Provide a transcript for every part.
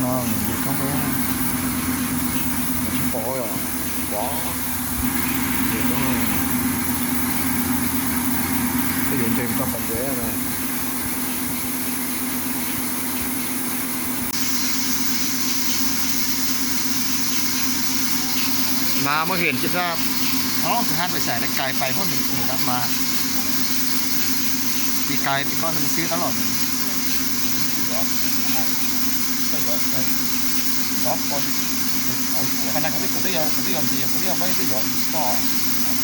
No, tsis pom yom, pom. Twb yuav ntseeg tso pom ntsev na. Mas muab hiam cia ob tug hab pais xaim na, kais pais huab nws tus dab mas. Pis kais pis koj nws xwb tab los. Pas nag kuv twb, kuv twb yog, kuv twb yog ntxiv, kuv twb yog muab twb yuav tso,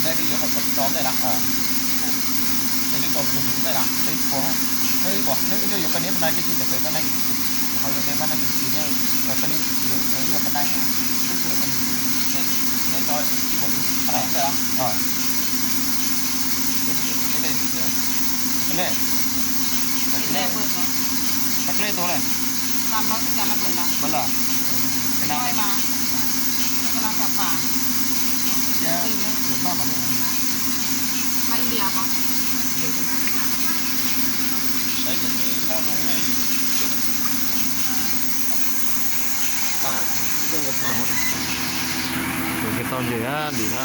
nej twb yuav tso tso ntej na. Nej twb tso ntej na, peb puas, peb puas, nej twb yuav pas niv pas nag, peb tsis ncaim peb pas nag, ho yuav peb pas nag yus tsis, pas niv tsis, yuav pas nag, peb tsis yuav pas niv, nej tso ib puas ntej na. Pas dej, pas dej, pas dej tuag lawm. Pas lawm. Tus tsis tau ntses dim na.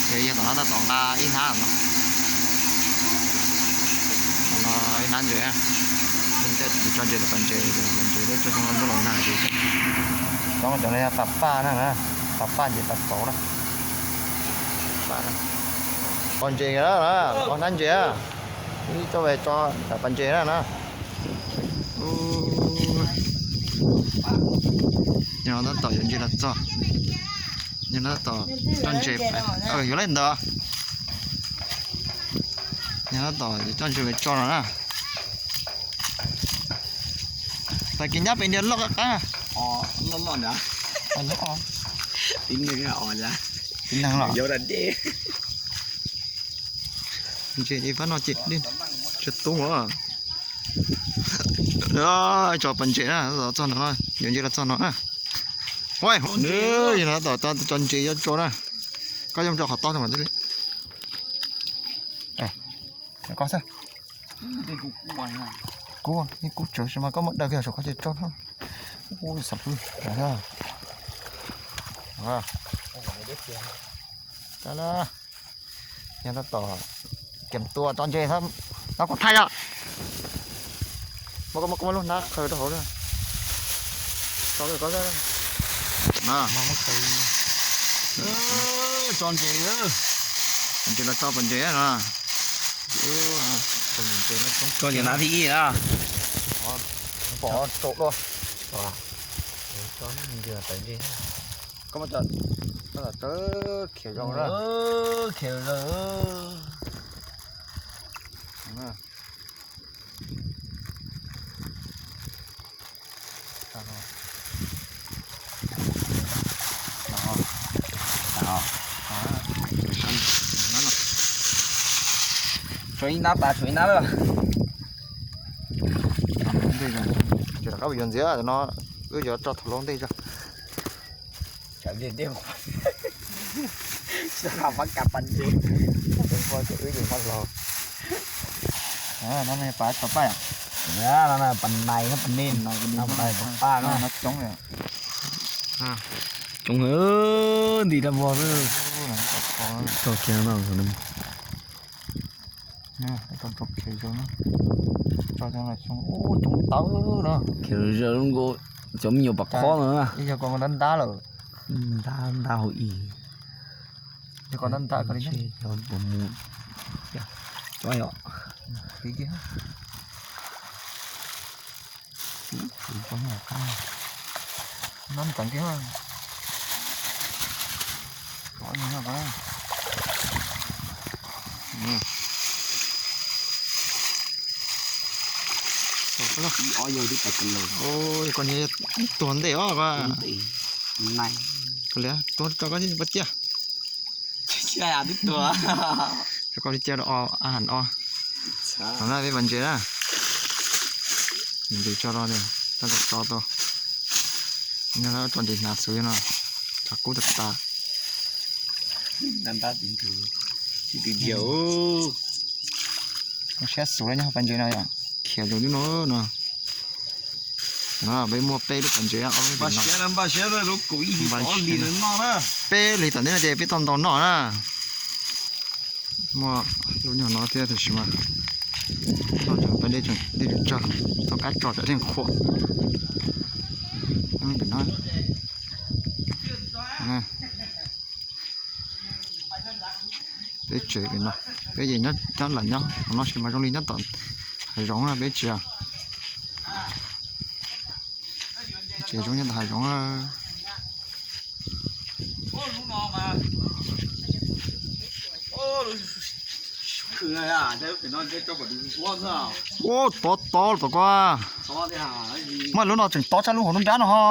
Ces yog tom no tab tom nqa ib hnab no. Tom no ib hnab ntses, tsis tso ntses los pas ntses, ntses tso xyoo no ntuj los nag ces. Cov no yog tas paj na, tas paj ntses tas kauv na. Pas ntses na, ob hnab ntses na. Ib tso ve tso pas ntses na na. Nyob tab tom yuav ntses los txog. Nyob tab tom coj ntses, yuav lawm ntawd. Nyob tab tom yuav coj ntses ve tso no na. Tas kis nyab pes ntiag loj qab qab. Loj loj ntawd. Tib neeg los. Ntses ib pab no ces tsis tub os. Tso pas ntses na, txog no, yuav ntses los txog no na. Yog no tab tom tso ntses yuav tso na. Koj yuav tso qhov tob mas li. Koj xwb. Kub, ib kub tsawv mas koj muab daws kiag saum koj ces tso. Ub, xav pw. Yog tab tom kiam tua tso ntses, no kuv thaij os. Muab koj muab lub hnab khaws rau hauv. Tso ntses, ntses los tso pas ntses no. Tso ntses na thib ib na. Pom tsaus dua. Koj muab tso, khiav zoo na. Khiav zoo. Tshuav ib nab tas, tshuav ib nab lawm. Ces rov qab yuav ntxiv no, wb yuav tso thaum laus ntej tso. Wb yuav pab los. No pas tau paj. Pas nais, pas nais, pas nais, pas paj no. Coob, nti rab vog. Tso kiag no. Tso kiag no, coob tawv no. Khiav zoo nkaus cov me nyuam pom qhob no na. Yog ko ntab ntab lawm. Ntab ntab hauv ib. Yog ko ntab ntab ko li. Puas mus? Ntab ntxeev kiag. Ko tuag ntej os. Ko li tuag tso koj li cia. Koj li cia rau o, a ham o. Thaum no peb pas ntses na. Ntses tso rau, tso tau. Nyob tso ntses hnav xwb no. Tshav kub tas tas. Siab xus li nyob hauv pas ntses no yom, khiav zoo li no no. Peb muaj peb lub pas ntses, ob lub, peb li tom ntej no ces peb tau ntaus noj na. Muaj lub nyuag no thiab tiam sis mas noj tseem pab dej tseem tsawg, tau kab tso tsam dej qhuav. Pem no, peb tsev pem no, peb ces nyob lam nyob no sis mas zoo li nyob tom hav zoov na peb tsev. Tsev zoo nyob tom hav zoov. Ua, tod tod tom ko. Muaj lub no tseem tod tshaj lub hauv lub nrab no ho.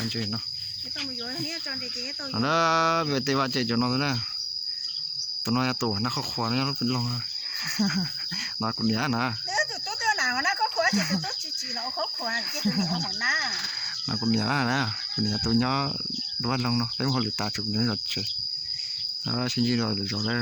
Ntses no. Peb tej vaj tse cov no xwb na. Tus no yog tus nab qhuav qhuav no nyob lub pem loog. No kuv niam na. No kuv niam na, kuv niam tus nyob lub vaj loog no, peb mus hauj lwm tas tsum kuv niam zov tsev. Sib ntsib dua lwm zaus na.